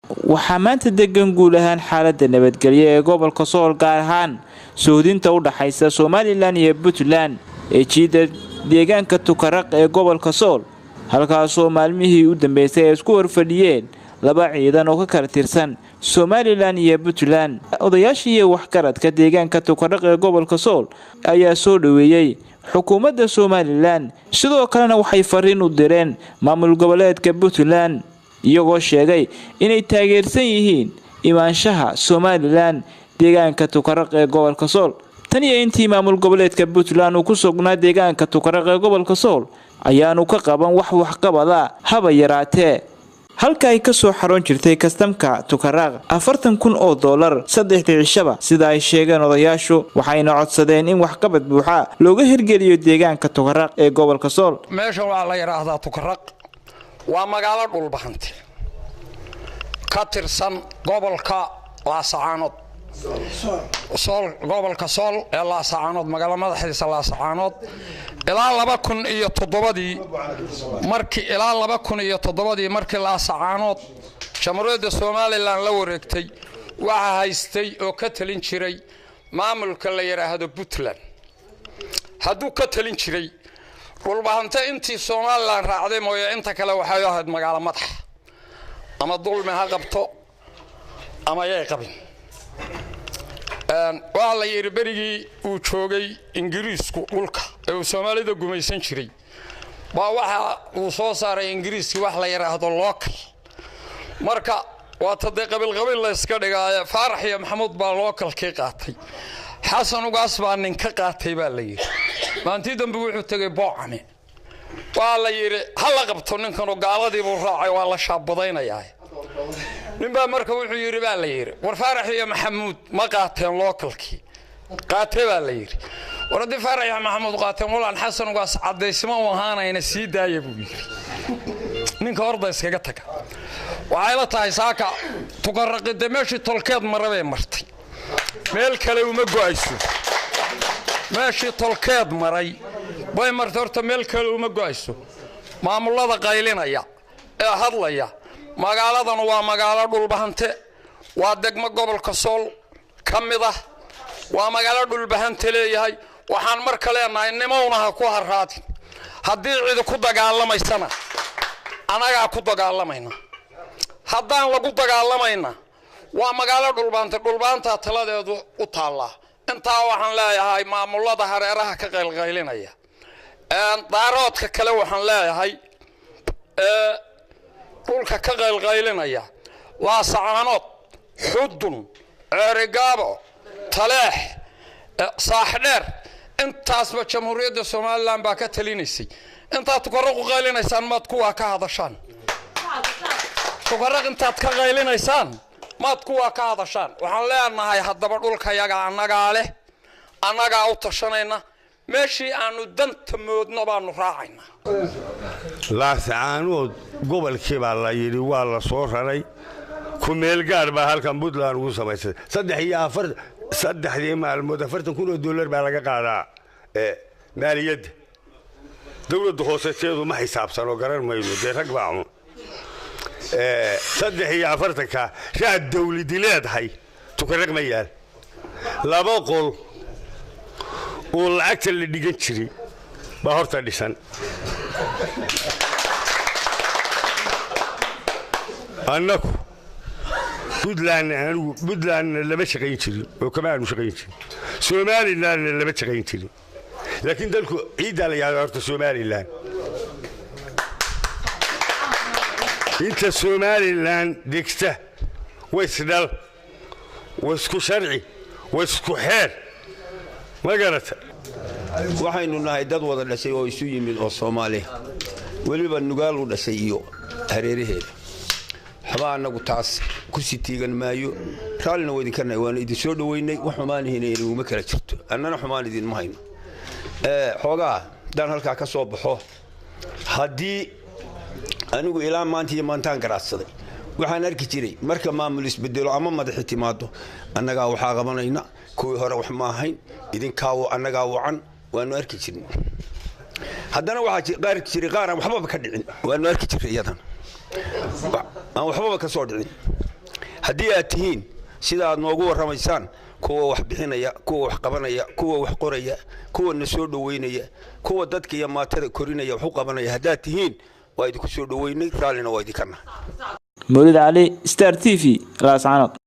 Waxaa maanta degan guud ahaan xaalada nabadgelyo ee gobolka Sool, gaar ahaan suuhdinta u dhaxaysa Somalilan iyo Puntland ee jiida deegaanka Tukaraq ee gobolka Sool, halkaasoo maalmihii u dambeysay ay isku horfadhiyeen laba ciidan oo ka kala tirsan Somalilan iyo Puntland. Odayaashii iyo waxgaradka deegaanka Tukaraq ee gobolka Sool ayaa soo dhaweeyey xukuumadda Somalilan, sidoo kalena waxay fariin u direen maamul goboleedka Puntland, iyagoo sheegay inay taageersan yihiin imaanshaha Somalilan deegaanka Tukaraq ee gobolka Sool. Tan iyo intii maamul goboleedka Puntland uu ku sugnaa deegaanka Tukaraq ee gobolka Sool ayaanu ka qaban wax waxqabada haba yaraatee. Halka ay kasoo xaroon jirtay kastamka Tukaraq 40,000 oo doolar saddexdii cishaba, sida ay sheegeen odayaashu, waxayna codsadeen in waxqabad buuxa looga hirgeliyo deegaanka Tukaraq ee gobolka Sool. Meeshan waxaa la yidhaahdaa Tukaraq, waa magaalo Dhulbahante ka tirsan gobolka Laasacaanood, Sool, gobolka Sool ee Laasacaanood, magaalo madaxdiisa Laasacaanood. Ilaa 2007-dii markii, ilaa 2007-dii markii Laasacaanood Jamhuuriyadda Somalilan la wareegtay, waxaa haystay oo ka talin jiray maamulka la yidhaahdo Puntland. Hadduu ka talin jiray, Dhulbahante intii Somalilan raacday mooye inta kale waxay ahayd magaalo madax. Ama dulmi ha qabto ama yay qabin. Waxaa la yidhi berigii uu joogay Ingiriisku dhulka ee uu Soomaalida gumaysan jiray baa waxa uu soo saaray Ingiriiskii wax la yidhaahdo local. Marka waata dee qabiilqabiil la yska dhigaaye, Faarax iyo Maxamuud baa localkii qaatay, Xasan Ugaas baa nin ka qaatay baa la yidhi. Maantii dambe wuxuu tegey Boocame, waa la yidhi ha la qabto ninkanoo gaaladii buu raacay, waa la shaabadaynayaa. Ninbaa marka wuxuu yidhi baa la yidhi, war Faarax iyo Maxamuud ma qaateen localkii? Qaatee baa la yidhi. War haddii Faarax iyo Maxamuud qaateen, walaan Xasan Ugaas caddaysma u ahaanayna sii daaya buu yidhi. Ninka horda iskaga taga. Waxay la tahay saaka Tukaraqide meeshii tolkeed mara bay martay, meel kale uma go'ayso. Meeshii tolkeed maray bay martay, horta meel kale uma go'ayso. Maamullada qaylinaya ee hadlaya, magaaladan waa magaalo Dhulbahante, waa degmo gobolka Sool ka mid ah, waa magaalo Dhulbahante leeyahay. Waxaan marka leenahay, nimowna ha ku haraadin. Haddii cidi ku dagaalamaysana annagaa ku dagaalamayna, haddaan lagu dagaalamayna waa magaalo Dhulbaante, Dhulbaantaa taladeedu u taallaa. Intaa waxaan leeyahay maamullada hareeraha ka qaylqaylinaya. Daaroodka kale waxaan leeyahay dhulka ka qaylqaylinaya, Laasacaanood, Xudun, Ceerigaabo, Taleex, Saaxdheer, intaasba Jamhuuriyadda Somalilan baa ka talinaysay. Intaad Tukaraq u qaylinaysaan maad kuwaa ka hadashaan? Tukaraq intaad ka qaylinaysaan maad kuwaa ka hadashaan? Waxaan leenahay haddaba dhulkayaga annagaa leh, annagaa u tashanayna, meeshii aanu danta moodno baanu raacaynaa. Laasacaanood gobolkii baa la yidhi waa la soo raray, ku-meel gaar baa halkan Puntland ugu samaysay. Saddex iyo afar, saddexdii maalmood 40,000 oo dollar baa laga qaadaa maaliyadda dowladda hooseteedu. Ma xisaabsano, garan mayno dee, rag baa cun. 43-ka raad dawladi leedahay Tukaraq ma yaal. Laba qol oo lacagta la dhigan jiray baa horta dhisan. Annagu Puntlandna, anigu Puntlandna lama shaqayn jirin oo kama aanu shaqayn jirin, Somalilandna lama shaqayn jirin, laakiin dalku ciiddaa la yahda horta Somalilan. Inta Somalilan degta waysdhal, waysku sharci, waysku xeer, ma garata? Waxaynu nahay dad wada dhashay oo isu yimid oo Soomaaliya, weliba Nugaal u dhashay iyo hareeraheeda. Waxba annagu taas ku sii tiigan maayo, raallina waa idinka nahay, waanu idin soo dhoweynay. Wax xumaanihina inaguma kala jirto, annana xumaan idinma hayno. Xoogaa haddaan halkaa ka soo baxo, haddii anigu ilaa maanta iyo maantaan garaadsaday, waxaan arki jiray marka maamul isbedelo ama madaxi timaado, annagaa waxaa qabanayna, kuwii hore wax ma ahayn, idinkaa annagaa wacan, waanu arki jirnay. Haddana waxaa arki jiray qaar aan waxbaba ka dhicin, waanu arki jiray iyadan aan waxbaba ka soo dhicin. Haddii aad tihiin sida aad noogu warramaysaan kuwa wax bixinaya, kuwa wax qabanaya, kuwa wax qoraya, kuwa na soo dhoweynaya, kuwa dadka iyo maatada korinaya, wax u qabanaya haddaad tihiin, waa idinku soo dhoweynay, raallina waa idinka nahay. Mawlid Cali, Star TV, Laascaanood.